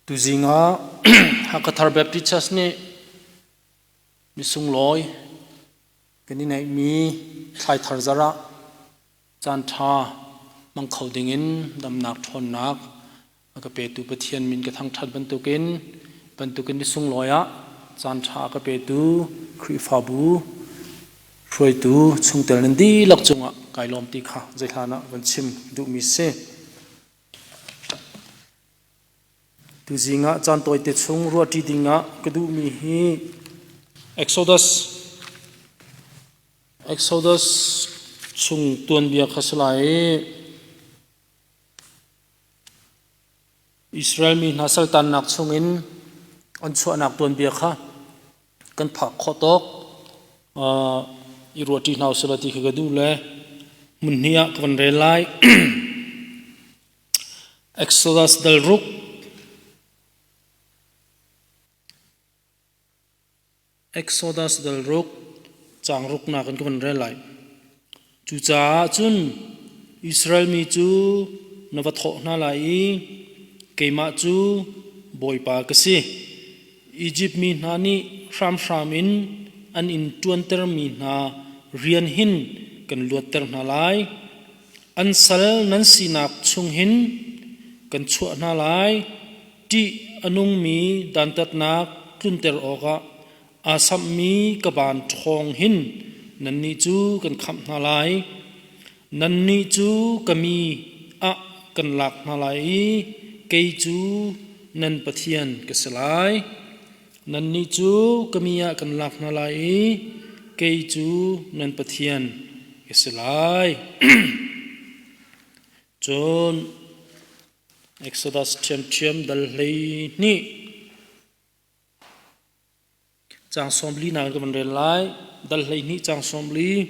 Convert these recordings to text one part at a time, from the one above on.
Tuzing ah Hakhathar Baptist Church nih misunglawi kan i neihmi thlaithar zarh ah caanṭha hmang kho dingin damnak ṭhawnnak a ka petu Pathian min ka thangṭhat bantukin bantukin ni sunglawi ah caanṭha a ka petu Khrihfabu hruaitu chungtel nan dihlak cungah kai lawm ti kha zeihlan ah van chim duhmi si. Tuzing ah caan tawite chung ruahṭi dingah ka duhmi hi Exodus Exodus chung tuanbia kha si lai i Israel mi hna saltannak chungin an chuahnak tuanbia kha kan phak khawh tawk i ruahṭi hna usih law ti kha ka duh le hmun hnih ah ka van rel lai. Exodus dal ruk Exodus dal ruk caang ruknak in ka van rel lai. Cucaah cun Israel mi cu na va thawh hna lai i keimah cu Bawipa ka si. Izipt mi hna nih hramhram in an in ṭuantermi hna rian hin kan luatter hna lai. An sal nan sinak chung hin kan chuah hna lai. Ṭih a nungmi dantatnak tlunter awkah aa samhmi ka baan ṭhawng hin nannih cu kan khamh hna lai. Nannih cu ka mi ah kan lak hna lai i kei cu nan Pathian ka si lai. Nannih cu ka mi ah kan lak hna lai i kei cu nan Pathian ka si lai. Cun Exodus ṭhiamṭhiam dal 12 caang 40 nak in ka van rel lai. Dal 12 caang 40.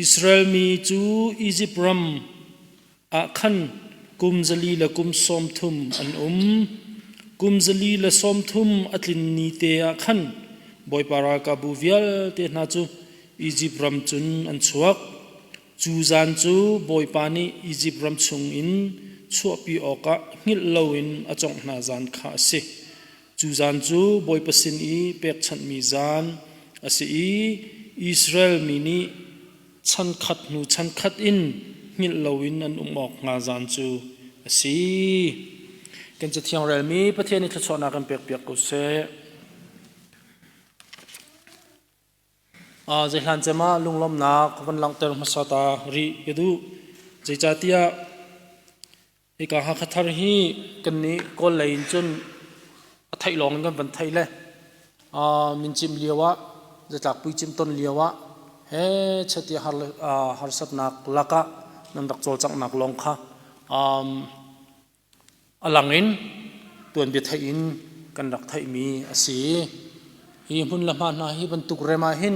Israel mi cu Izipt ram ah khan kum zali le kum sawm thum an um. Kum zali le sawm thum a tlin ni te ah khan Bawipa ralkapbu vialte hna cu Izipt ram cun an chuak. Cu zan cu Bawipa nih Izipt ram chungin chuahpi awkah hngilh loin a cawngh hna zan kha a si. Cu zan cu Bawipa sin i pekchanhmi zan a si i Israel mi nih chan khat hnu chan khat in hngilh loin an um awk hnga zan cu a si. Kan Cathiang relmi Pathian i thluachuahnak kan pekpiak ko seh. Zeihlan cem ah lunglawmhnak van langhter hmasa ta rih ka duh. Zeicahtiah hika Hakha thar hi kannih Kawl lei in cun a theih lawng in kan van theih le mincimh lio ah zatlakpui cimh ton lio ah he chati harsatnak lakah nan rak cawlcanghnak lawng kha A lang in tuanbia theih in kan rak theihmi a si. Hi hmun le hma hna hi bantuk rem ah hin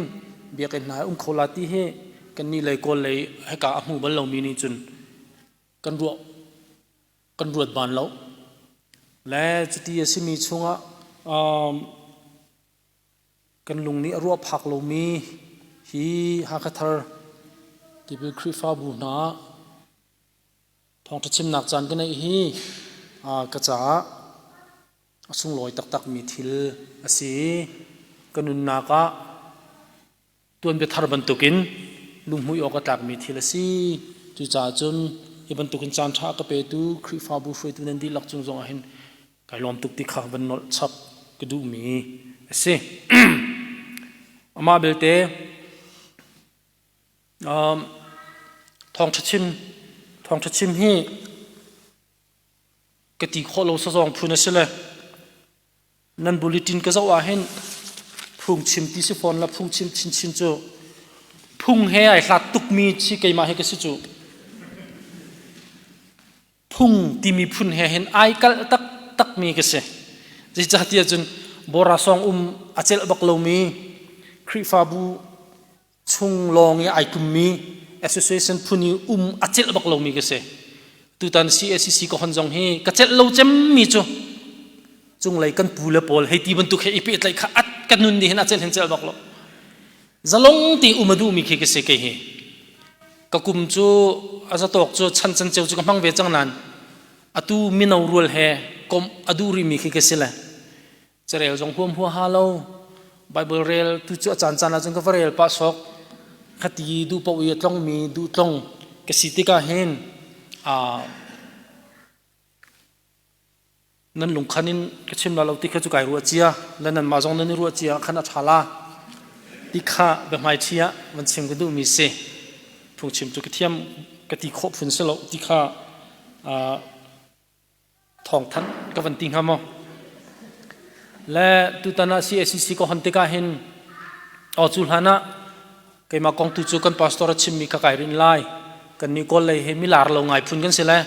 biakinn hna um kho la ti hi kannih lei Kawl lei hika a hmu bal lomi nih cun kan ruah kan ruat ban lo. Le cuti a simi chungah Kan lung nih a ruah phak lomi hi Hakha Thar Tipil Khrihfabu hna Thawngṭha chimnak caan ka neih hi ka caah a sunglawi taktakmi thil a si. Ka nunnak ah tuanbia thar bantukin lunghmuih awk a tlakmi thil a si. Cucaah cun hi bantukin caan ṭha a ka petu Khrihfabu hruaitu nan dihlak cung zongah hin kai lawm tuk ti kha van nolh chap ka duhmi a si. Amah belte Thawngṭha chim thawngṭha chim hi ka ti khawh lo sazawng phun a si le nan bulletin ka zoh ah hin phungchim ti si fawn la phungchim chinchin cu phung he ai hlat tukmi chi keimah hi ka si cu phung timi phun he hin ai kalh taktakmi ka si. Zeicahtiah cun Bora song um a celh bak lomi Khrihfabu chung lawng i ai tummi association phun i um a celh bak lomi ka si. Tutan CACC ka hon zong hi ka celh lo cemmi cu cunglei kan pu le pawl hei ti bantuk he i pehtlaih kha at ka nun nih hin a celh hin celh bak lo. Zalong ti um a duhmi khi ka si kei hi. Ka kum cu a zatawk cu chan can ceu cu ka hmang ve cang nain atu mino rual he komh a duh rihmi khi ka si le carel zong huam huaha lo. Bible rel tu cu a caancaan ahcun ka va rel pah sawk. Khati duh paoh i a tlongmi duh tlong ka si tikah hin nan lungkhan in ka chim la lo ti kha cu kai ruah cia le nanmah zong nan i ruah cia khan a ṭha la ti kha biahmaiṭhi ah van chim ka duhmi si. Phungchim cu ka thiam ka ti khawh phun si lo ti kha thawngthanh ka van ti hnga maw. Le tutan ah CACC ka hon tikah hin aw cu hlan ah keimah kong tu cu kan pastor a chimmi kha kai rin lai. Kan nih Kawl lei hi milar lo ngai phun kan si le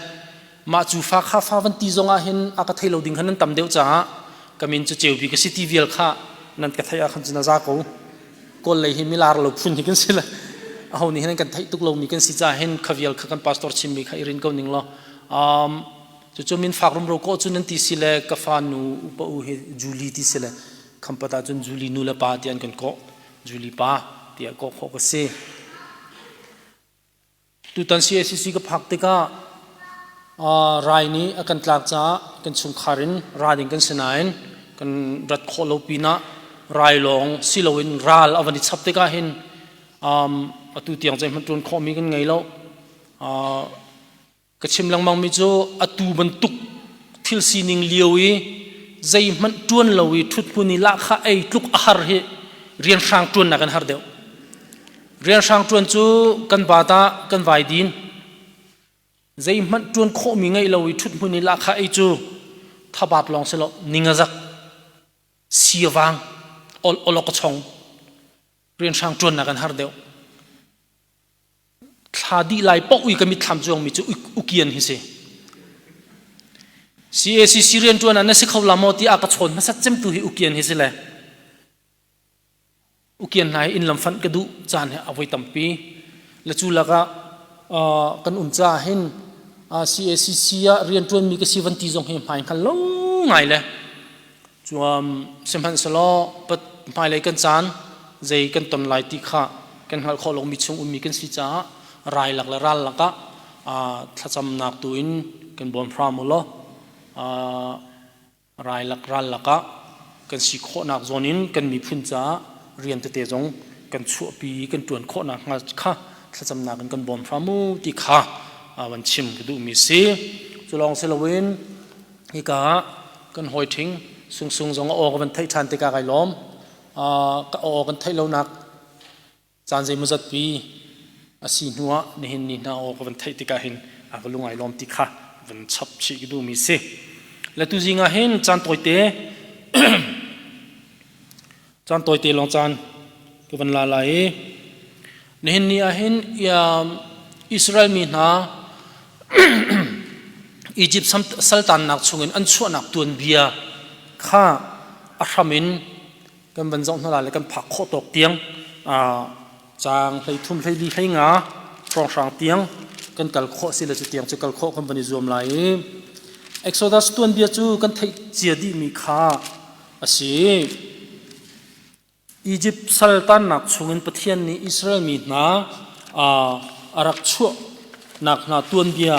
mah cu fa kha fa van ti zong ah hin a ka thei lo ding khan nan tam deuh caah ka min cu Ceubi ka si ti vial kha nan ka theih ah khan cun a za ko. Kawl lei hi milar lo phun hi kan si le aho nih hin an kan theih tuk lomi kan si caah hin kha vial kha kan pastor chimmi kha i rin ko ning law cucu min fak rumro ko cu nan ti si le ka fa nu upa u hi Julie ti si le khampat ah cun Julie nu le pa ti an kan kawh Julie pa tiah kawh khawh ka si. Tutan CACC ka phak tikah rai nih a kan tlak caah kan chungkhar in ra ding kan si nain kan rat khawh lo pinah rai lawng si loin ral a van i chap tikah hin atu tiang zeihmanh ṭuan khawhmi kan ngei lo. Ka chim lengmangmi cu atu bantuk thil sining lio i zeihmanh ṭuan lo i ṭhuthmun i lahkhah ei tluk a har hi rianhrang ṭuannak in har deuh. Rianhrang ṭuan cu kan baat ah kan vai din. Zeihmanh ṭuan khawhmi ngeih lo i ṭhuthmun i lahkhah ei cu thabaat lawng si lo ning a zak, si a vang, olok a chong. Rianhrang ṭuannak in har deuh. Thla dih lai paoh i ka mitthlam cuangmi cu ukian hi si. CACC rianṭuan ah na si kho la maw tiah ka chawn hmasat cemtu hi ukian hi si le ukian hna hi inn lam fanh ka duh caan hi a voi tampi. Le cu lakah kan um caah hin CACC ah rianṭuanmi ka si van ti zong hi hmai hngal lo ngai le Cuam sihmanhsehlaw hmailei kan caan zei kan ton lai ti kha kan hngalh khawh lomi chung ummi kan si caah rai lak le ral lakah thlacamnak tu in kan bawm hram u law rai lak ral lakah kan si khawhnak zawn in kan miphun caah rian tete zong kan chuahpi kan ṭuan khawhnak hnga kha thlacamnak in kan bawm hram u ti kha van chim ka duhmi si. Cu lawng si loin Hika ah kan hawi ṭhing Sungsung zong a aw ka van theih ṭhan tikah kai lawm. Ka aw kan theih lonak caan zeimawzat pi a si hnu ah nihin ni hna aw ka van theih tikah hin a ka lung ai lawm ti kha van chap chih ka duhmi si. Le tuzing ah hin caan tawite caan tawite lawng caan ka van la lai i nihin ni ah hin Israel mi hna Egypt saltannak chungin an chuahnak tuanbia kha a hram in kan van zoh hna lai le kan phak khawh tawk tiang caang 13 14 15 hrawnghrang tiang kan kal khawh si le cu tiang cu kal khawh kan van i zuam lai i Exodus tuanbia cu kan theih cia dihmi kha a si. Izipt saltannak chungin Pathian nih Israel mi hna a rak chuahnak hna tuanbia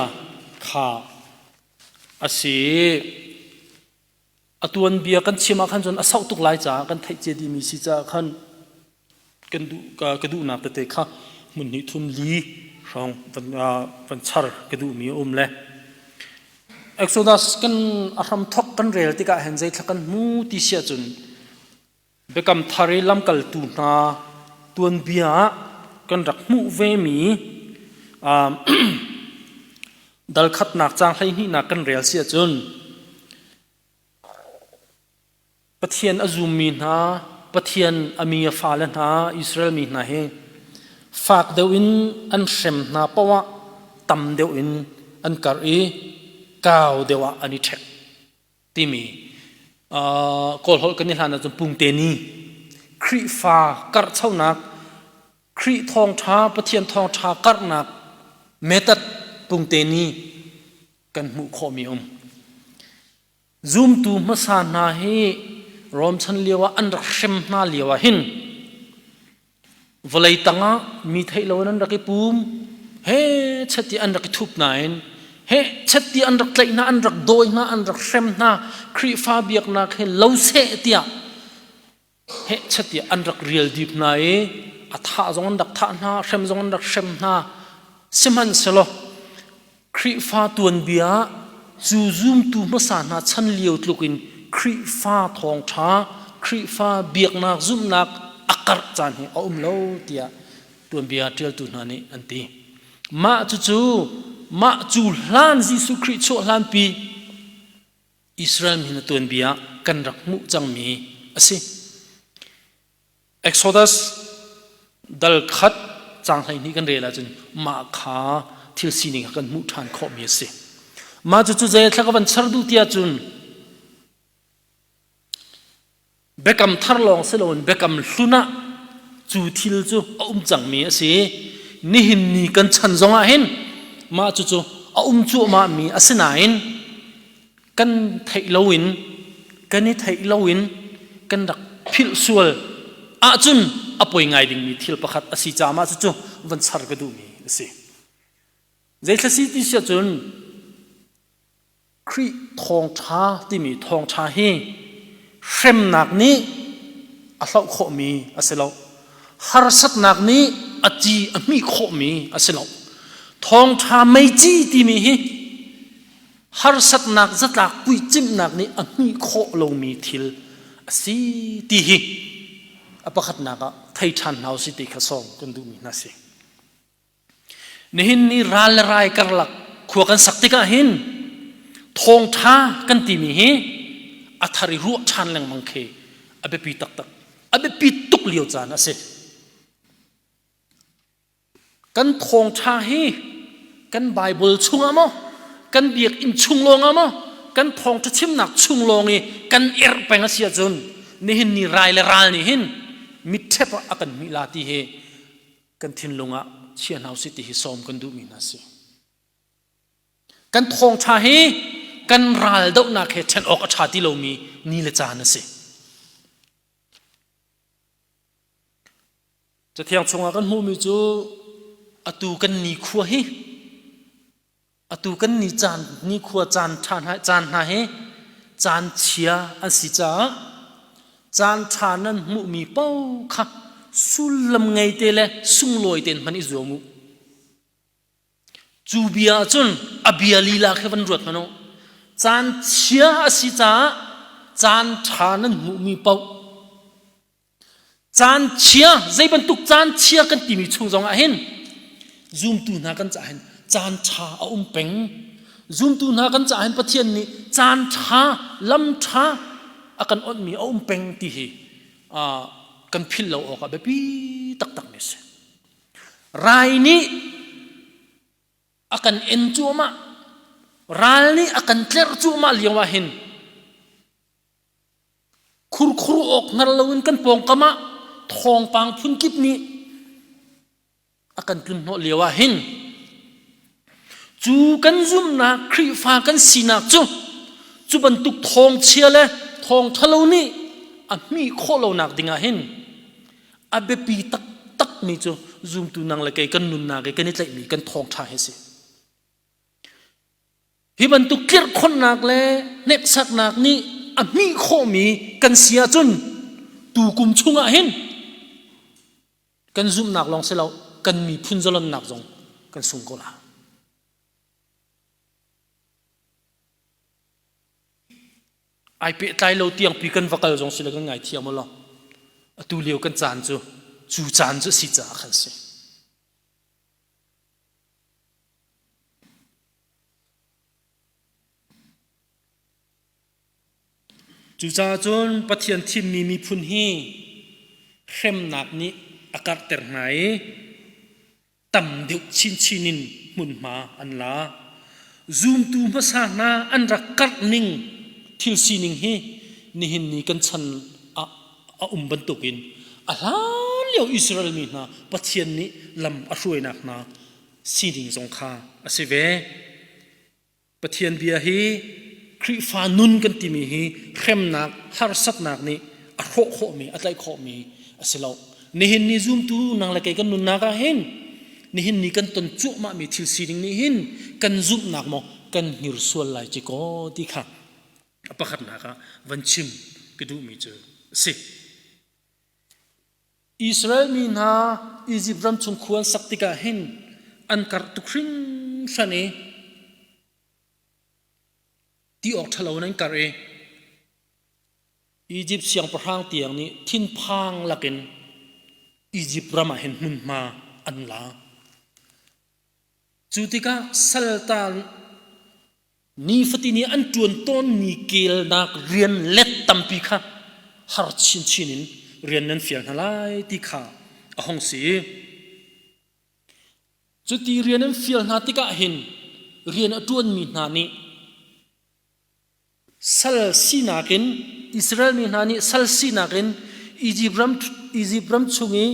kha a si. A tuanbia kan chim ah khan cun a sauh tuk lai caah kan theih cia dihmi si caah khan kan duh ka duhnak tete kha hmun hnih thum li hrawng van char ka duhmi a um le Exodus kan a hramthok kan rel tikah hin zeithla kan hmu ti siah cun Biakam thar i lamkaltu hna tuanbia ah kan rak hmuh vemi dal khatnak caang 12nak kan rel si ahcun Pathian a zummi hna, Pathian a mi a fale hna, Israel mi hna hi fak deuh in an hrem hna paoh ah tam deuh in an karh i kau deuh ah an i ṭhek. Timi Kawlholh kan i hlan ahcun pungte ni Khrihfa karhchonak Khrih thawngṭha Pathian thawngṭha karhnak method pungte ni kan hmuh khawhmi um. Zumtu hmasa hna hi Rom chan lio ah an rak hrem hna lio ah hin Vawlei tangah mi theih lo in an rak i pum. He chet i an rak i thup nain Heh chet tiah an rak tlaih hna, an rak dawi hna, an rak hrem hna. Khrihfa biaknak he lo seh tiah heh chet tiah an rak rial dip hna i a thah zong an rak thah hna, hrem zong an rak hrem hna. Sihmanhsehlaw Khrihfa tuanbia ah cu zumtu hmasa hna chan lio tluk in Khrihfa thawngṭha, Khrihfa biaknak zumhnak a karh caan hi a um lo tiah tuanbia ṭialtu hna nih an ti. Mah cucu mah cu hlan Jesuh Khrih chuah hlanpi Israel mi hna tuanbia kan rak hmuh cangmi a si. Exodus dal khat caang 12 kan rel ahcun mah kha thil sining kha kan hmuh ṭhan khawhmi a si. Mah cucu zei thla ka van char duh ti ahcun biakam thar lawng si loin biakam hlun ah cu thil cu a um cangmi a si. Nihin ni kan chan zong ah hin mah cucu a um cuahmah mi a si nain kan theih loin kan i theih loin kan rak philh sual ahcun a poi ngai dingmi thil pakhat a si caah mah cucu van char ka duhmi a si. Zeithla si ti si ahcun Khrih thawngṭha timi thawngṭha hi hremnak nih a hloh khawhmi a si lo. Harsatnak nih a ci a hmih khawhmi a si lo. Thawngṭha meici timi hi harsatnak zatlak puicimhnak nih a hmih khawh lomi thil a si ti hi a pakhatnak ah thei ṭhan hna usih ti kha sawm kan duhmi hna si. Nihin ni ral le rai karlak khua kan sak tikah hin thawngṭha kan timi hi a thar i ruah ṭhan lengmang khi a biapi taktak a biapi tuk lio caan a si. Kan thawngṭha hi kan Bible chungah maw kan biakinn chung lawngah maw kan thawngṭha chimnak chung lawng i kan erh peng a si ahcun nihin ni rai le ral nih hin mitṭhep ah a kan hmih la ti hi kan thinlung ah chia hna usih ti hi sawm kan duhmi hna si. Kan thawngṭha hi kan ral dohnak he ṭhen awk a ṭha ti lomi ni le caan a si. Cathiang chungah kan hmuhmi cu atu kan nikhua hi atu kan ni caan nikhua caan ṭha hna caan hna hi caan chia an si caah caan ṭha nan hmuhmi paoh kha sullam ngei te le sunglawi tein hman i zuam u. Cu bia ahcun a bia lila khi van ruat hmanh u. Caan chia a si caah caan ṭha nan hmuhmi paoh Caan chia, zei bantuk caan chia kan timi chung zong ah hin zumtu hna kan caah hin caan ṭha a um peng. Zumtu hna kan caah hin Pathian nih caan ṭha, lam ṭha a kan onhmi a um peng ti hi kan philh lo awk ah biapi taktakmi a si. Rai nih a kan en cuahmah, ral nih a kan tlerh cuahmah lio ah hin Khurkhur awk hngal loin kan pawngkam ah thawngpang phunkip nih a kan tlunhnawh lio ah hin cu kan zumhnak Khrihfa kan sinak cu cu bantuk thawngchia le thawng ṭhalo nih a hmih khawh lonak ding ah hin a biapi taktak mi cu zumtu nang le kei kan nunnak i kan i tlaihmi kan thawngṭha hi a si. Hi bantuk tlirhkhonhnak le hneksaknak nih a hmih khawhmi kan si ahcun tu kum chungah hin kan zumhnak lawng si lo kan miphun zalonnak zong kan sung ko la. Ai pehtlai lo tiangpi kan va kal zong si le kan ngaithiam law atu lio kan caan cu cu caan cu si caah khan si. Cucaah cun Pathian thimmi miphun hi hremnak nih a karhter hna i tam deuh chinchin in hmunhma an la. Zumtu hmasa hna an rak karh ning thil sining hi nihin ni kan chan ah a um bantukin a hlan lio Israel mi hna Pathian nih lam a hruainak hna sining zong kha a si ve. Pathian bia hi Khrihfa nun kan timi hi hremnak, harsatnak nih a hrawh khawhmi, a tlaih khawhmi a si lo. Nihin ni zumtu nang le kei kan nunnak ah hin nihin ni kan ton cuahmahmi thil sining nih hin kan zumhnak maw, kan hnirsual lai ci kaw ti kha a pakhatnak ah van chim ka duhmi cu a si. Israel mi hna Izipt ram chung khua an sak tikah hin an karh tuk hringhran i ti awk ṭhalo in an karh i Izipt siangpahrang tiang nih thinphang lakin Izipt ram ah hin hmunhma an la. Cu tikah saltan nifatin i an ṭuan tawnmi kelnak rian let tampi kha har chinchin in rian nan fial hna lai ti kha a hung si. Cuti rian an fial hna tikah hin rian a ṭuanmi hna nih Sal sinak in Israel mi hna nih sal sinak in Izipt ram, Izipt ram chung i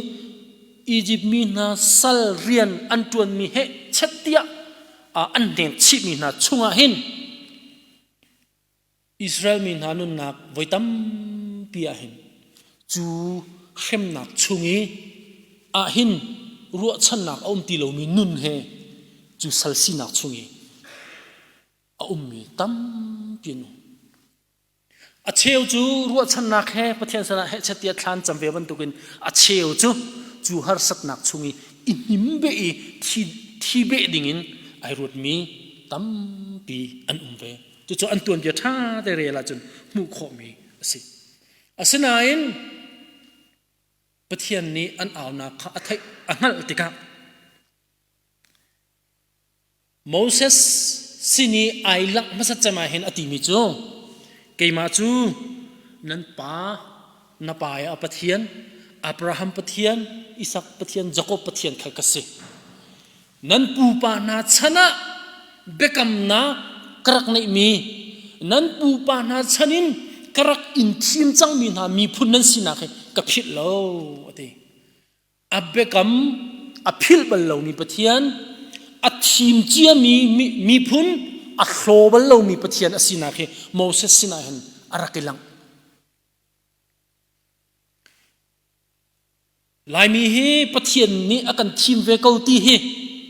Izipt mi hna sal rian an ṭuanmi he chet tiah an hnek chihmi hna chungah hin Israel mi hna nunnak voi tampi ah hin cu hremnak chung i ah hin ruahchannak a um ti lomi nun he cu sal sinak chung i a ummi tampi an um. A cheu cu ruahchannak he Pathian sinah hehchet tiah thlan cam ve bantukin a cheu cu cu harsatnak chung i i hnim beh i thi, thi beh dingin ai ruatmi tampi an um ve. Cucu an tuanbia ṭha te rel ahcun hmuh khawhmi a si. Asinain Pathian nih an aunak kha a theih a hngalh tikah Moses sin i ai langh hmasat cem ah hin a timi cu keimah cu nan pa na pa i a Pathian Abraham Pathian Isak Pathian Jakob Pathian kha ka si nan pupa hna chan ah biakamnak ka rak neihmi nan pupa hna chan in ka rak in thim cangmi hna miphun nan sinak hi ka philh lo a ti A biakam a philh bal lomi Pathian, a thim ciami miphun, a hlaw bal lomi Pathian a sinak hi Moses sinah hin a rak i langh. Laimi hi Pathian nih a kan thim ve ko ti hi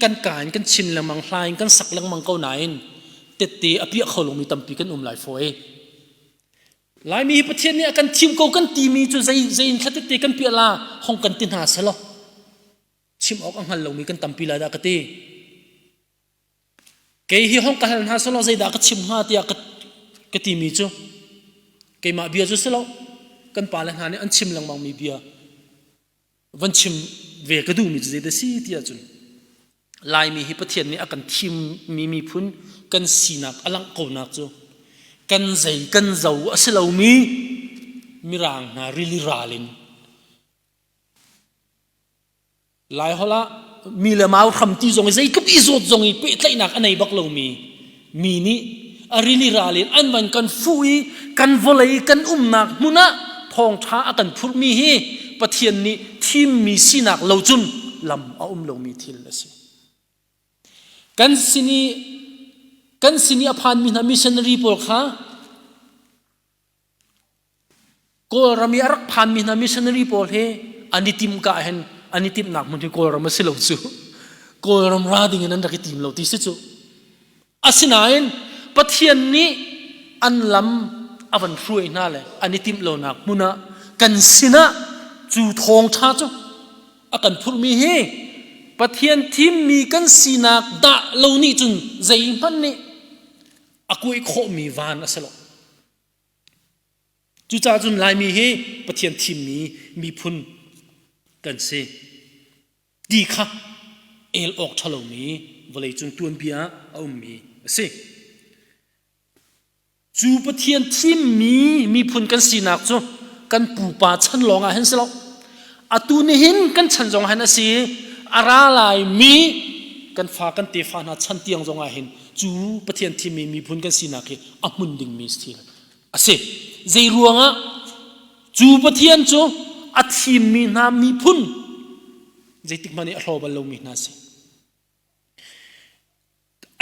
kan ka in kan chim lengmang, hla in kan sak lengmang ko nain tette a piah kho lomi tampi kan um lai fawi. Laimi hi Pathian nih a kan thim ko kan timi cu zei zei in thlatete kan piah la hong kan ti hna selaw chim awk a hngal lomi kan tampi lai dah ka ti. Kei hi hong ka hal hna selaw zeidah ka chim hnga tiah ka, ka timi cu keimah bia cu silo kan pale hna nih an chim lengmangmi bia van chim ve ka duhmi cu zeidah si ti ahcun Laimi hi Pathian nih a kan thimmi miphun kan sinak a langh konak cu kan zei kan zo a si lomi mirang hna rili ral in Laiholh ah mi le mau hram ti zong i zeitluk i zawt zong i pehtlaihnak a nei bak lomi mi nih a rili ral in an van kan fuh i kan vawlei kan umnak hmun ah thawngṭha a kan phurhmi hi Pathian nih thimmi sinak lo cun lam a um lomi thil a si. Kan sin i kan sin i a phanmi hna missionary pawl kha Kawlram i a rak phanmi hna missionary pawl hi an i tim ka hin an i timhnak hmun hi Kawlram a si lo cu. Kawlram ra ding in an rak i tim lo ti si cu. Asinain Pathian nih an lam a van hruai hna le an i timh lonak hmun ah kan sinah cu thawngṭha cu a kan phurhmi hi Pathian thimmi kan sinak dah lo nih cun zeihmanh nih a kuai khawhmi van a si lo. Cucaah cun Laimi hi Pathian thimmi miphun kan si ti kha el awk ṭha lomi vawleicung tuanbia ah a ummi a si. Cu Pathian thimmi miphun kan sinak cu kan pupa chan lawng ah hin si lo. Atu nihin kan chan zong hin a si i a ra laimi kan fa kan tefa hna chan tiang zong ah hin cu Pathian thimmi miphun kan sinak hi a hmun dingmi thil a si. Zei ruangah cu Pathian cu a thimmi hna miphun zeitik hmanh i a hlaw bal lomi hna si.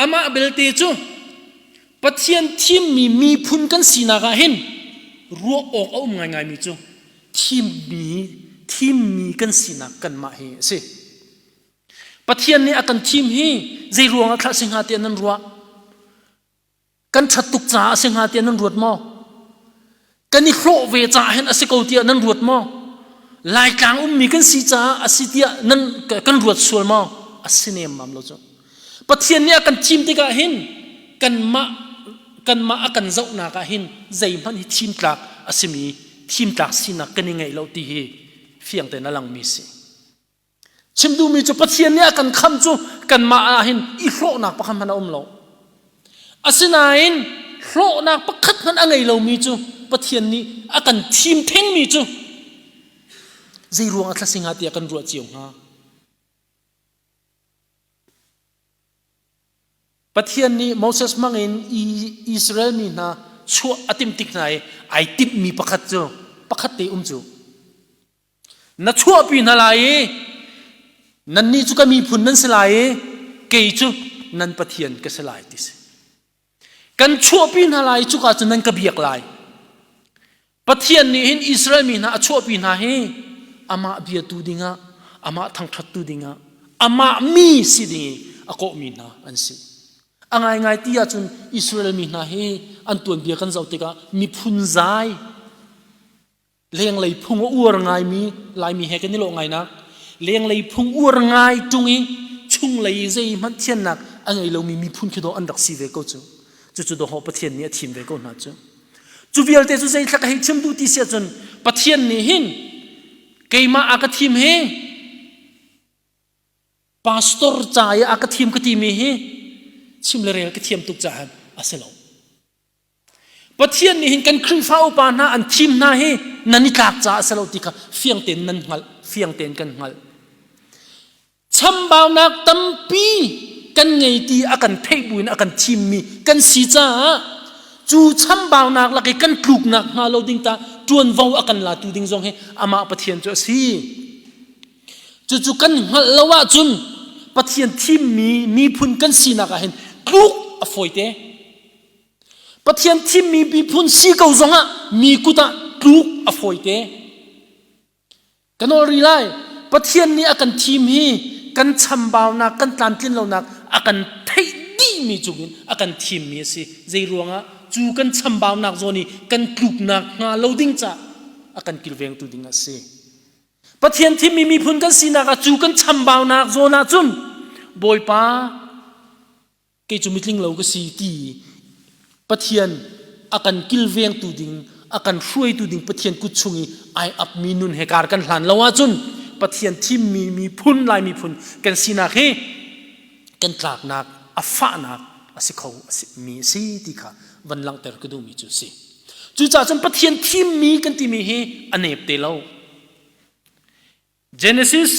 Amah belte cu Pathian thimmi miphun kan sinak ah hin ruah awk a um ngaingaimi cu thimmi thimmi kan sinak kanmah hi a si. Pathian nih a kan thim hi zei ruangah thlah si hnga tiah nan ruah? Kan ṭhat tuk caah a si hnga tiah nan ruat maw? Kan i hlawh ve caah hin a si ko tiah nan ruat maw? Laitlang ummi kan si caah a si tiah nan kan ruat sual maw? A si nemmam lo cu. Pathian nih a kan thim tikah hin kanmah kanmah a kan zohnak ah hin zeihmanh hi thim tlak a simi thim tlak sinak kan i ngeih lo ti hi fiang tein a langmi si. Chim duhmi cu Pathian nih a kan kham cu kanmah ah hin i hlawhnak pakhat hmanh a um lo. Asinain hlawhnak pakhat hmanh a ngei lomi cu Pathian nih a kan thim thengmi cu zei ruang a thla hnga tiah kan ruah cio hnga. Pathian nih Moses hmangin Israel mi hna chuah a timh tik hna i ai timhmi pakhat cu pakhat te um cu na chuahpi hna lai i nannih cu ka miphun nan si lai i kei cu nan Pathian ka si lai ti si. Kan chuahpi hna lai i cuka cu nan ka biak lai. Pathian nih hin Israel mi hna a chuahpi hna hi amah biatu dingah, amah thangṭhattu dingah, amah mi si ding i a kawhmi hna an si. A ngaingai ti ahcun Israel mi hna hi an tuanbia kan zoh tikah miphun zai lenglei phung a uar ngaimi Laimi he kan i lawh ngainak lenglei phung uar ngai ṭung i chunglei zeihmanh thiannak a ngei lomi miphun khi dawh an rak si ve ko cu. Cucu dawhawh Pathian nih a thim ve ko hna cu. Cu vialte cu zeithlak a hei chim duh ti si ahcun Pathian nih hin keimah a ka thim hi pastor ca i a ka thim ka timi hi chim le rel ka thiam tuk caah a si lo. Pathian nih hin kan Khrihfa upa hna an thim hna hi nan i tlak caah a si lo ti kha fiang tein nan hngalh, fiang tein kan hngalh. Chambaunak tampi kan ngei ti a kan theih buin a kan thimmi kan si caah cu chambaunak lak i kan tluknak hnga lo ding ta ṭuanvo a kan latu ding zong hi amah Pathian cu a si. Cucu kan hngalh lo ahcun Pathian thimmi miphun kan sinak ah hin tluk a fawite. Pathian thimmi miphun si ko zongah mi kut ah tluk a fawite. Ka nawl rih lai. Pathian nih a kan thim hi kan chambaunak, kan tlamtlin lonak a kan theih dihmi cungin a kan thimmi a si. Zei ruangah cu kan chambaunak zawn i kan tluknak hnga lo ding ca a kan kilvengtu ding a si. Pathian thimmi miphun kan sinak ah cu kan chambaunak zawn ah cun Bawipa kei cu mitling lo ka si ti Pathian a kan kilvengtu ding a kan hruaitu ding Pathian kut chung i ai apmi nun he kar kan hlan lo ahcun Pathian thimmi miphun Lai miphun kan sinak hi kan tlaknak a fahnak a si kho mi a si ti kha van langhter ka duhmi cu si. Cucaah cun Pathian thimmi kan timi hi a nep te lo. Genesis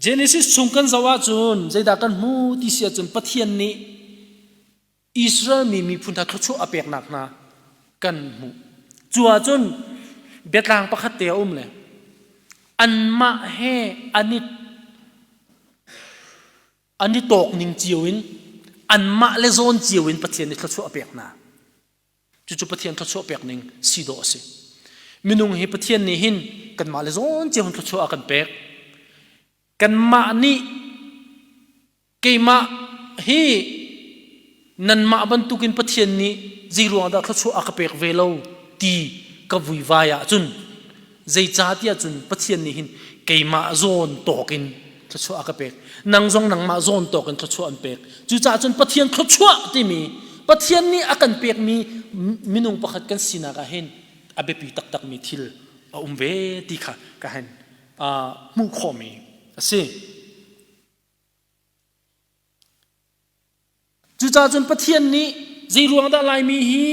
Genesis chung kan zoh ahcun zeidah kan hmu ti si ahcun Pathian nih Israel mi miphun hna thluachuah a peknak hna kan hmuh. Cu ahcun biatlang pakhat te a um le anmah he an i an i tawk ning cio in anmah le zawn cio in Pathian nih thluachuah a pek hna. Cucu Pathian thluachuah pek ning si dawh a si. Minung hi Pathian nih hin kanmah le zawn cio hin thluachuah a kan pek. Kanmah nih keimah hi nanmah bantukin Pathian nih zei ruang dah thluachuah a ka pek ve lo ti ka vuivai ahcun zeicahtiah cun Pathian nih hin keimah zawn tawk in thluachuah a ka pek nang zong nangmah zawn tawk in thluachuah an pek cucaah cun Pathian thluachuah timi Pathian nih a kan pekmi minung pakhat kan sinak ah hin a biapi taktakmi thil a um ve ti kha ka hen hmuh khawhmi a si. Cucaah cun Pathian nih zei ruang dah Laimi hi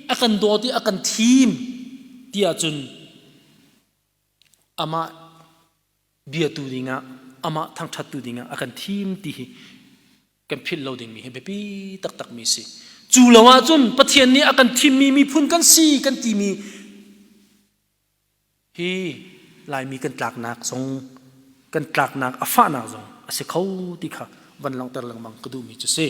a kan dawt i a kan thim ti ahcun amah biatu dingah amah thangṭhattu dingah a kan thim ti hi kan philh lo dingmi hi biapi taktakmi si. Cu lo ahcun Pathian nih a kan thimmi miphun kan si kan timi hi Laimi kan tlaknak zong kan tlaknak a fahnak zong a si kho ti kha van langhter lengmang ka duhmi cu si.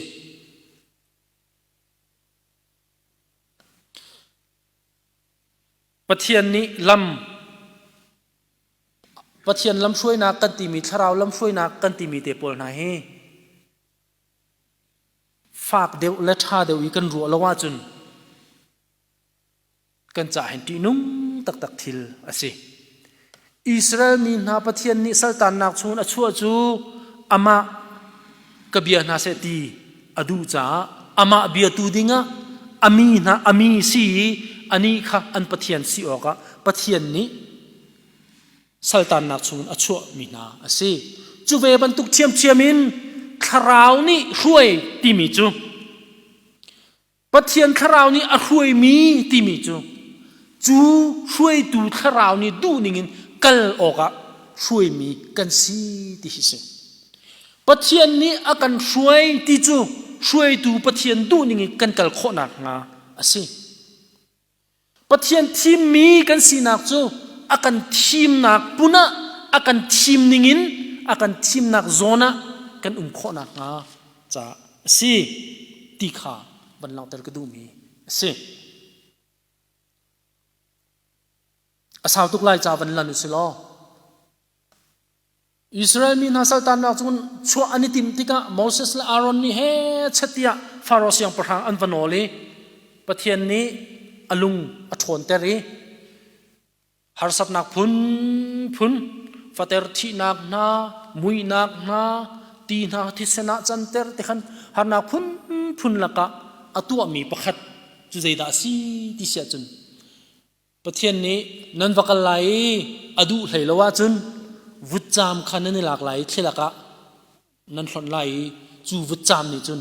Pathian nih lam. Pathian lamhruainak kan timi thlarau lamhruainak kan timi te pawl hna hi fak deuh le ṭha deuh i kan ruah lo ahcun kan caah hin ṭihnung taktak thil a si. Israel mi hna Pathian nih saltannak chungin a chuah cu amah ka bia hna seh ti a duh caah amah biatu dingah a mi hna a mi si i anih kha an Pathian si awkah Pathian nih saltannak chungin a chuahmi hna a si. Cu ve bantuk ṭhiamṭhiam in thlarau nih hruai timi cu Pathian thlarau nih a hruaimi timi cu cu hruaitu thlarau nih duh ningin kal awkah hruaimi kan si ti hi si. Pathian nih a kan hruai ti cu hruaitu Pathian duh ningin kan kal khawhnak hnga a si. Pathian thimmi kan sinak cu a kan thimnak pun ah a kan thim ningin a kan thimnak zawn ah kan um khawhnak hnga caah a si ti kha van langhter ka duhmi a si. A sau tuk lai ca van lan u si law Israel mi hna saltannak cun chuah an i timh tikah Moses le Aaron nih he chet tiah Faro siangpahrang an va nawl i Pathian nih a lung a ṭhawnter i harsatnak phunphun fater thihnak hna muihnak hna ti hna thisen ah canter ti khan harnak phunphun lakah a tuahmi pakhat cu zeidah a si ti siah cun Pathian nih nan va kal lai i a duh hlei lo ahcun vutcaam kha nan i lak lai i thlilak ah nan hlonh lai i cu vutcaam nih cun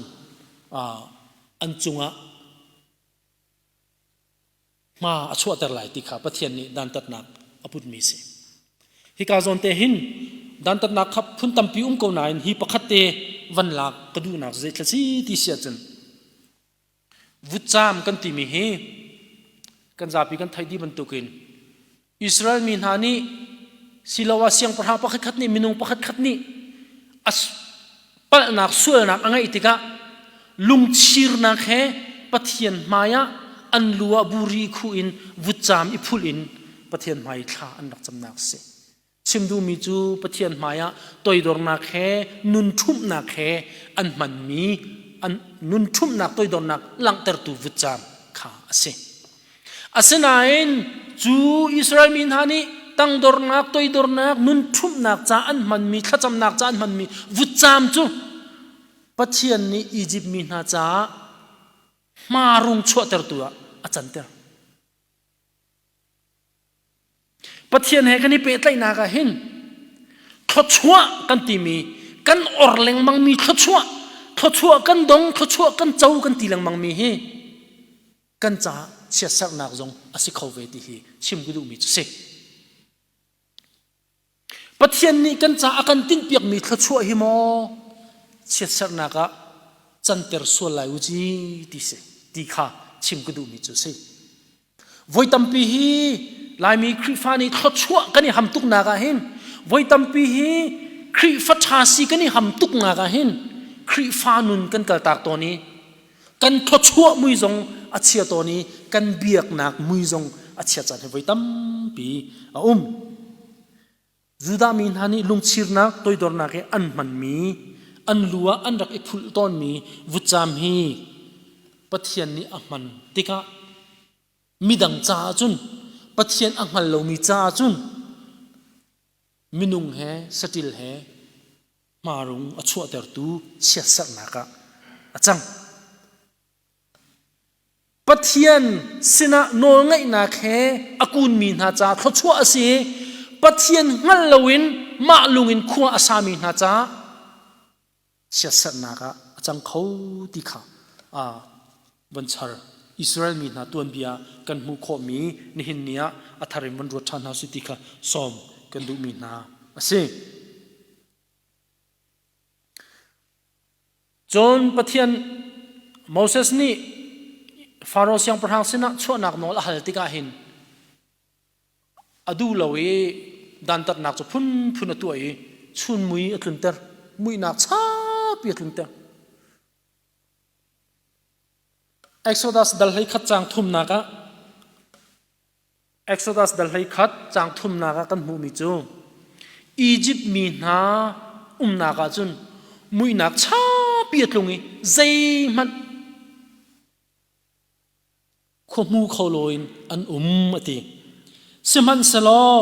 an cungah hma a chuahter lai ti kha Pathian nih dantatnak a putmi si. Hika zawn te hin dantatnak kha phun tampi um ko nain hi pakhat te van lak ka duhnak zeithla si ti si ahcun Vutcaam kan timi hi kan zapi kan theih dih bantukin Israel mi hna nih siloah siangpahrang pakhatkhat nih minung pakhatkhat nih a palhnak sualnak a ngeih tikah lungchirnak he Pathian hmaiah an lu ah buri khuh in vutcaam i phulh in Pathian hmai thla an rak camnak a si. Chim duhmi cu Pathian hmaiah toidornak he nun ṭhumhnak he an hmanmi an nun ṭhumhnak toidornak langhtertu vutcaam kha a si. Asinain cu Israel mi hna nih tangdornak, toidornak, nun ṭhumhnak ca an hmanmi, thlacamnak ca an hmanmi vutcaam cu Pathian nih Izipt mi hna caah hmarung chuahtertu ah a canter. Pathian he kan i pehtlaihnak ah hin thluachuah kan timi kan or lengmangmi thluachuah thluachuah kan dong thluachuah kan co kan ti lengmangmi hi kan caah chiatserhnak zong a si kho ve ti hi chim ka duhmi cu si. Pathian nih kan caah a kan tinhpiakmi thluachuah hi maw chiatserhnak ah canter sual lai u ci ti si ti kha chim ka duhmi cu si. Voi tampi hi Laimi Khrihfa nih thluachuah kan i ham tuknak ah hin voi tampi hi Khrihfa ṭha si kan i ham tuknak ah hin Khrihfa nun kan kaltak tawn i kan thluachuah mui zong a chia tawn i kan biaknak mui zong a chia caan hi voi tampi a um. Judah mi hna nih lungchirnak toidornak i an hmanmi an lu ah an rak i phulh tawnmi vutcaam hi Pathian nih a hman tikah midang caah cun Pathian a hngal lomi caah cun minung he saṭil he hmarung a chuahtertu chiatserhnak ah a cang. Pathian sinah nawlngaihnak he a kunmi hna caah thluachuah a si i Pathian hngal loin mah lungin khua a sami hna caah chiatserhnak ah a cang kho ti kha van char Israel mi hna tuanbia kan hmuh khawhmi nihin ni ah a thar in van ruat ṭhan hna si ti kha sawm kan duhmi hna a si. Cun Pathian Moses nih Faro siangpahrang sinah chuahnak nawl a hal tikah hin a duh lo i dantatnak cu phunphun a tuah i chun mui a tlunter muihnak chapi a tlunter Exodus dal hlei khat caang thumnak ah Exodus dal hlei khat caang thumnak ah kan hmuhmi cu. Izipt mi hna umnak ah cun muihnak chapi a tlung i zeihmanh khua hmu kho loin an um a ti. Sihmanhsehlaw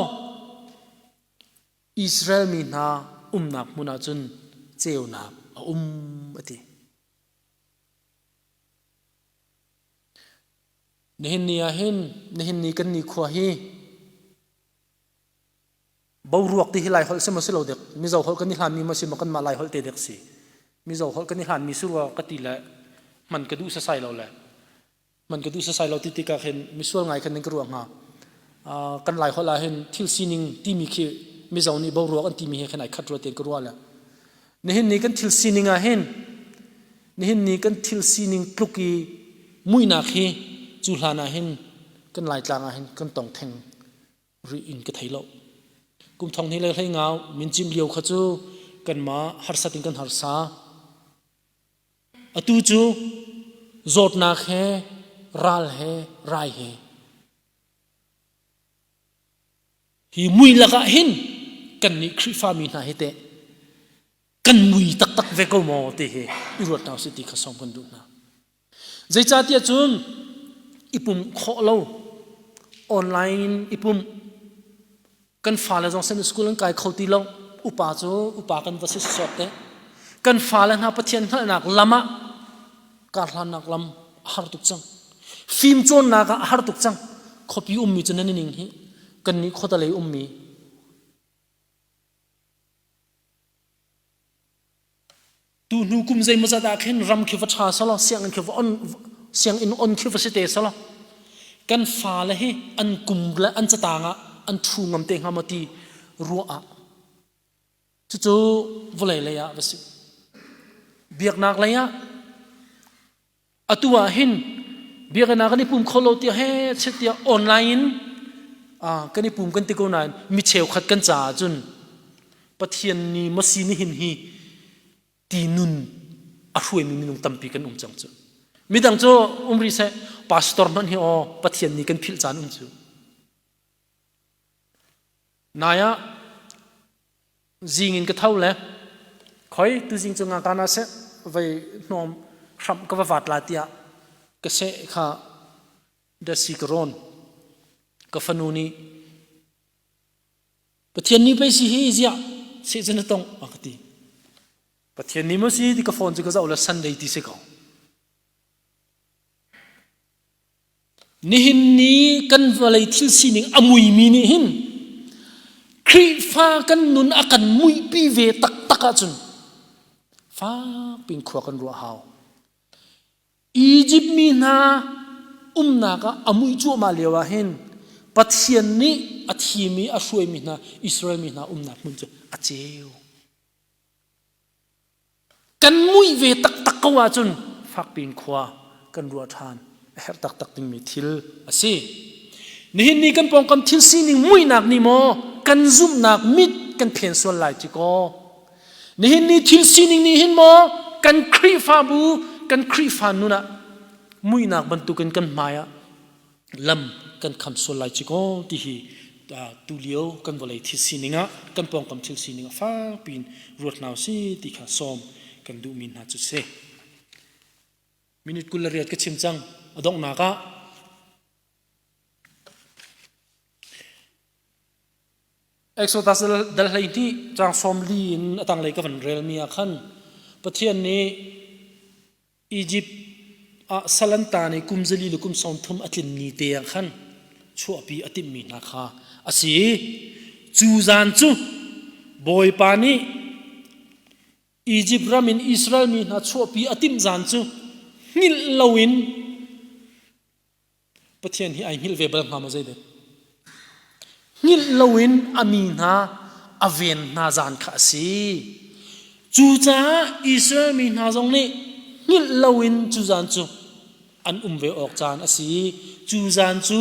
Israel mi hna umnak hmun ah cun ceunak a um a ti. Nihin ni ah hin nihin ni kan nikhua hi boruak ti hi lai holh si maw si lo dek Mizo holh kan i hlanmi maw si maw kanmah lai holh te dek si Mizo holh kan i hlanmi si rua ka ti le hman ka duh sasai lo le hman ka duh sasai lo ti tikah khin misual ngai khan ka ruah hnga kan lai holh ah hin thil sining timi khi Mizo nih boruak an timi he khin ai khat rua ten ka ruah le nihin ni kan thil sining ah hin nihin ni kan thil sining tluk i muihnak hi cu hlan ah hin kan laitlang ah hin kan tong theng rih in ka thei lo. Kum thong hnih le hlei ngau min cim lio kha cu kanmah harsat in kan harsa. Atu cu zawtnak he ral he rai he hi mui lakah hin kannih Khrihfa mi hna hi teh kan mui taktak ve ko maw ti hi i ruat hna usih ti kha sawm kan duh hna. Zeicahtiah cun i pumh khawh lo online i pumh kan fale zong Sunday school an kai kho ti lo upa cu upa kan va si sawt te kan fale hna Pathian hngalhnak lam ah karhlannak lam a har tuk cang fim cawnnak ah a har tuk cang khuapi ummi cu nan i ning hi kan nih khuatalei ummi Tu hnu kum zeimawzat ah khin ram khi va ṭha selaw sianginn khi va on sianginn on khi va si te selaw kan fale hi an kum le an catang ah an ṭhu ngam te hnga maw ti ruah ah cucu vawlei lei ah va si. Biaknak lei ah Atu ah hin biakinn ah kan i pum kho lo tiah he chet tiah online in kan i pum kan ti ko nain mi cheukhat kan caah cun Pathian nih masi nihin hi ti nun a hruaimi minung tampi kan um cang cu. Midang cu um rih seh pastor hmanh hi aw Pathian nih kan philh caan um cu. Nai ah Zing in ka tho le khoi tuzing cu nga kana seh vei hnawm hramh ka va vat la tiah ka seh kha dasi ka rawn ka fanu nih Pathian ni pei si hi ziah seh cu na tong a ka ti Pathian ni maw si ti ka phone cu ka zoh le Sunday ti si ko Nihin ni kan vawlei thil sining a muimi nih hin Khrihfa kan nun a kan muihpi ve taktak ahcun fakpin khua kan ruah hau. Egypt mi hna umnak ah a muih cuahmah lio ah hin Pathian nih a thimi a hruaimi hna Israel mi hna umnak hmun cu a ceu. Kan muih ve taktak ko ahcun fakpi in khua kan ruah ṭhan a herh taktak dingmi thil a si. Nihin ni kan pawngkam thil sining muihnak nih maw kan zumhnak mit kan phen sual lai ci kaw nihin ni thil sining nih hin maw kan Khrihfabu kan Khrihfa nun ah muihnak bantukin kan hmai ah lam kan kham sual lai ci kaw ti hi tulio kan vawlei thil sining ah kan pawngkam thil sining ah fakpi in ruat hna si ti kha sawm kan duhmi hna cu si. Minute 28 ka chim cang a donghnak ah Exodus dal 12 caang 40 in a tanglei ka van relmi ah khan Pathian nih Egypt ah sal an taan i kum zali le kum 30 a tlin ni te ah khan chuahpi a timhmi hna kha a si. Cu zan cu Bawipa nih Egypt ram in Israel mi hna chuahpi a timh zan cu hngilh loin Pathian hi ai hngilh ve bal hnga maw zeidek? Hngilh loin a mi hna a ven hna zan kha a si. Cucaah Israel mi hna zong nih hngilh loin cu zan cu an um ve awk caan a si. Cu zan cu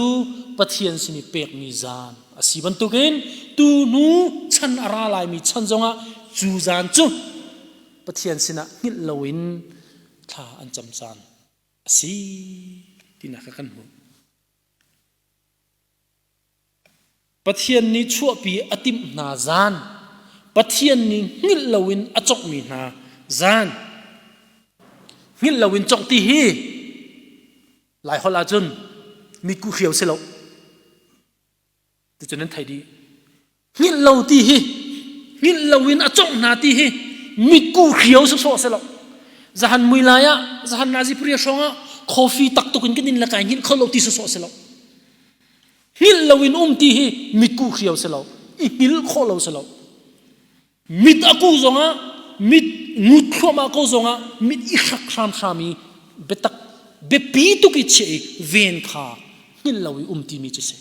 Pathian sin i pekmi zan a si bantukin tu hnu chan a ra laimi chan zongah cu zan cu Pathian sinah hngilh loin thla an cam caan a si tinak kha kan hmuh. Pathian nih chuahpi a timh hna zan. Pathian nih hngilh loin a conghmi hna zan. Hngilh loin congh ti hi Laiholh ahcun mitkuh hrio si lo. Ticun nan theih dih. Hngilh lo ti hi hngilh loin a congh hna ti hi mitkuh hrio sawsawh si lo. Zahan mui lai ah zahan nazi pria hrawng ah coffee tak tuk in kan in le kai hngilh kho lo ti sawsawh si lo. Hngilh loin um ti hi mitkuh hrio si lo. I hngilh khawh lo si lo. Mit a ku zongah mit ngut thluahmah ko zongah mit i hrak hramhram i biatak biapi tuk i chiah i ven kha hngilh lo i um timi cu si.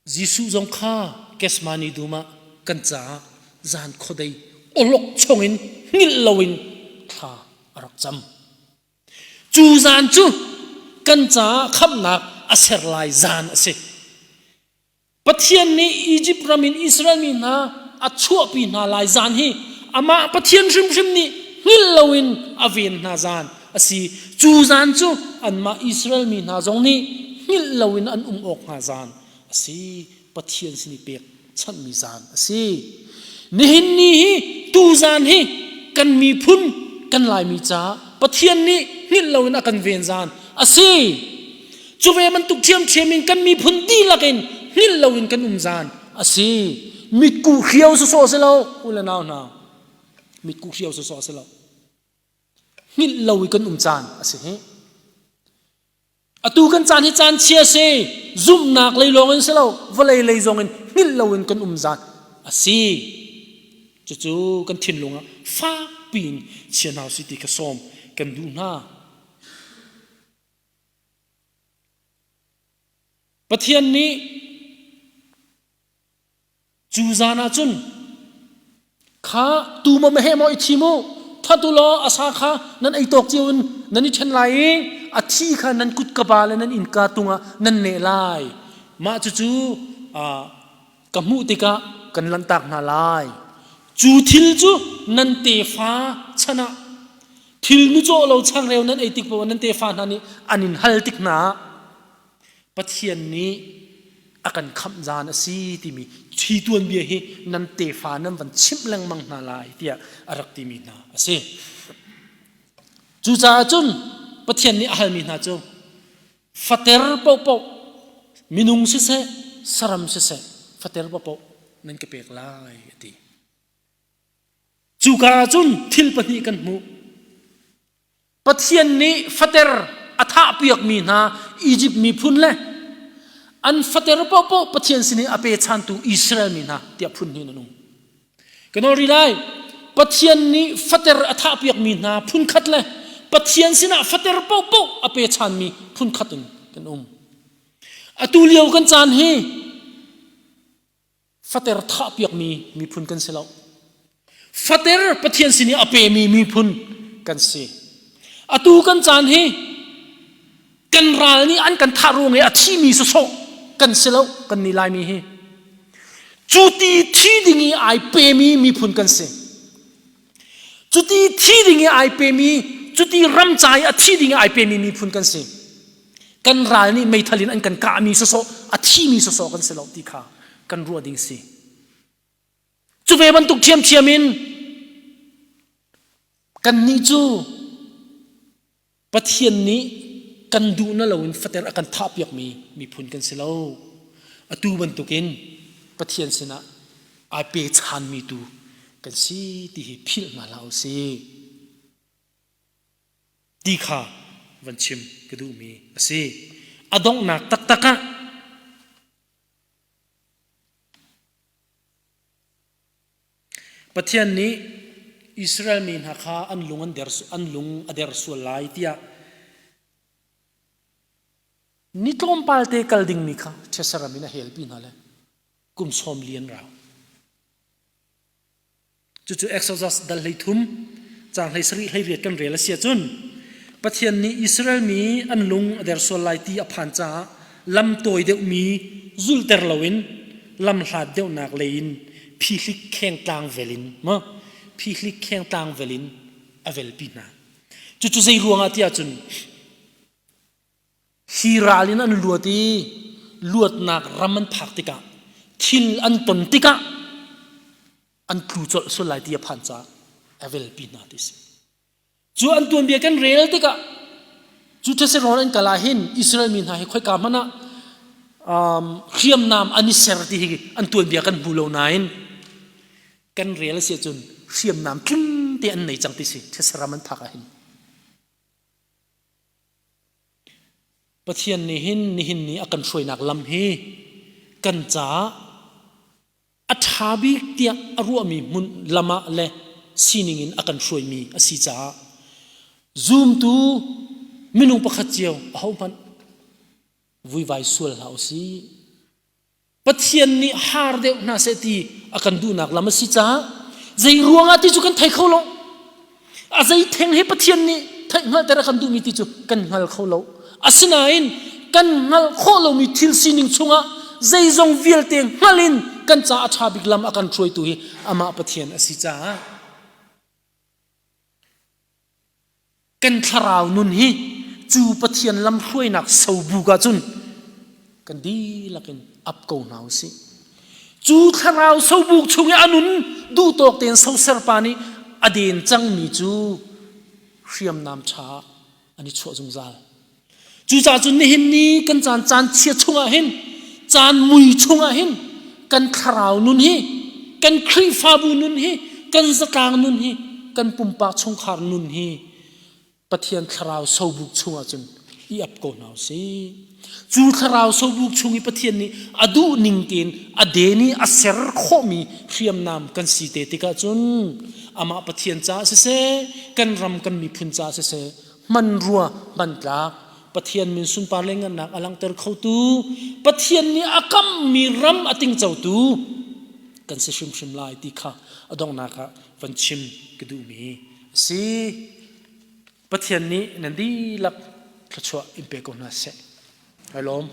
Jesuh zong kha Gethsemane dum ah kan caah zan khuadei awlok chongin hngilh loin thla a rak cam. Cu zan cu kan caah khamhnak a ser lai zan a si. Pathian nih Izipt ram in Israel mi hna a chuahpi hna lai zan hi amah Pathian hrimhrim nih hngilh loin a ven hna zan a si. Cu zan cu anmah Israel mi hna zong nih hngilh loin an um awk hnga zan a si. Pathian sin i pek chanhmi zan a si. Nihin ni hi tu zan hi kan miphun kan Laimi caah Pathian nih hngilh loin a kan ven zan a si. Cu ve bantuk ṭhiamṭhiam in kan miphun dihlak in hngilh loin kan um zan a si. Mitkuh hrio sawsawh si lo, u le nau hna. Mitkuh hrio sawsawh si lo. Hngilh lo i kan um caan a si hi. Atu kan caan hi caan chia si. Zumhnak lei lawng in si lo, vawlei lei zong in hngilh loin kan um zan a si. Cucu kan thinlung ah fakpi in chia hna usih ti kha sawm kan duh hna. Pathian nih cu zan ah cun kha tu maw meheh maw i thim u that u law a sa kha nan ei tawk cio in nan i ṭhen lai i a thi kha nan kutkapa le nan innka tungah nan neh lai mah cucu ka hmuh tikah kan lanhtak hna lai cu thil cu nan tefa chan ah Thil nucawh lo changreu nan ei tik paoh nan tefa hna nih an in hal tik hna ah Pathian nih a kan khamh zan a si timi hi tuanbia hi nan tefa nan van chimh lengmang hna lai tiah a rak timi hna a si. Cucaah cun Pathian nih a halmi hna cu fater paohpaoh minung siseh saram siseh fater paohpaoh nan ka pek lai a ti. Cuka ah cun thil pahnih kan hmuh. Pathian nih fater a thahpiakmi hna Izipt miphun le an fater paohpaoh Pathian sin i a pechantu Israel mi hna tiah phun hnih an um. Ka nawl rih lai. Pathian nih fater a thahpiakmi hna phun khat le Pathian sinah fater paohpaoh a pechanmi phun khat in kan um. Atu lio kan caan hi Fater thahpiakmi miphun kan si lo. Fater Pathian sin i a pemi miphun kan si. Atu kan caan hi kan ral nih an kan thah ruang i a thimi sawsawh kan si lo kan nih Laimi hi. Cu ti thi ding i ai pemi miphun kan si. Cuti thi ding i ai pemi, cuti ram ca i a thi ding i ai pemi miphun kan si. Kan ral nih meithal in an kan kahmi sawsawh, a thimi sawsawh kan si lo ti kha kan ruah ding si. Cu ve bantuk ṭhiamṭhiam in kannih cu Pathian nih kan duh na loin fater a kan thahpiakmi miphun kan si lo. Atu bantukin Pathian sinah ai pechanmi tu kan si ti hi philh hna hlah u sih. Ti kha van chim ka duhmi a si. A donghnak taktak ah Pathian nih Israel mi hna kha an lung an der an lung a der sual lai tiah ni tlawmpal te kal dingmi kha ṭhesaram in a helpi hna le kum sawm li an rau. Cucu Exodus dal 13 caang 17 18 kan rel a si ahcun Pathian nih Israel mi an lung a der sual lai ti a phan caah lam tawi deuhmi zulter loin lam hlat deuhnak lei in phihlik khengtlang vel in maw phihlik khengtlang vel in a velpi hna. Cucu zei ruangah tiah cun. Hi ral in an luat i luatnak ram an phak tikah thil an ton tikah an tlu colh sual lai ti a phan caah a velpi hna ti si. Cu an tuanbia kan rel tikah cu these rawn an kal ah hin Israel mi hna hi khoika hmanh ah um, hriamnam an i ser ti hi an tuanbia kan hmu lo nain kan rel a si ahcun hriamnam tling te an nei cang ti si these ram an phak ah hin. Pathian nih hin nihin ni a kan hruainak lam hi kan caah a ṭha bik tiah a ruahmi hmun lam ah le sining in a kan hruaimi a si caah zumtu minung pakhat cio ahohmanh vuivai sual hlah u sih. Pathian nih har deuh hna seh ti a kan duhnak lam a si caah zei ruangah ti cu kan thei kho lo. A zei theng hi Pathian nih theih hngalhter a kan duhmi ti cu kan hngal kho lo. Asinain kan hngalh khawh lomi thil sining chungah zeizong vialte hngal in kan ca a ṭha bik lam a kan hruaitu hi amah Pathian a si caah kan thlarau nun hi cu Pathian lamhruainak sobuk ahcun kan dihlak in ap ko hna u sih. Cu thlarau sobuk chung i a nun duhtawk tein soserpa nih a den cangmi cu hriamnam ṭha an i chuah zungzal. Cucaah cun nihin ni kan caan caan chia chungah hin caan mui chungah hin kan thlarau nun hi kan Khrihfabu nun hi kan zatlang nun hi kan pumpak chungkhar nun hi Pathian thlarau sobuk chungah cun i ap ko hna usih. Cu thlarau sobuk chung i Pathian nih a duh ning tein a den i a ser khawhmi hriamnam kan si te tikah cun amah Pathian caah siseh kan ram kan miphun caah siseh hmanrua hmantlak Pathian min sunpar le ngannak a langhter khotu Pathian nih a kammi ram a tingcotu kan si hrimhrim lai ti kha a donghnak ah van chim ka duhmi a si. Pathian nih nan dihlak thluachuah in pe ko hna seh. Hai lawm.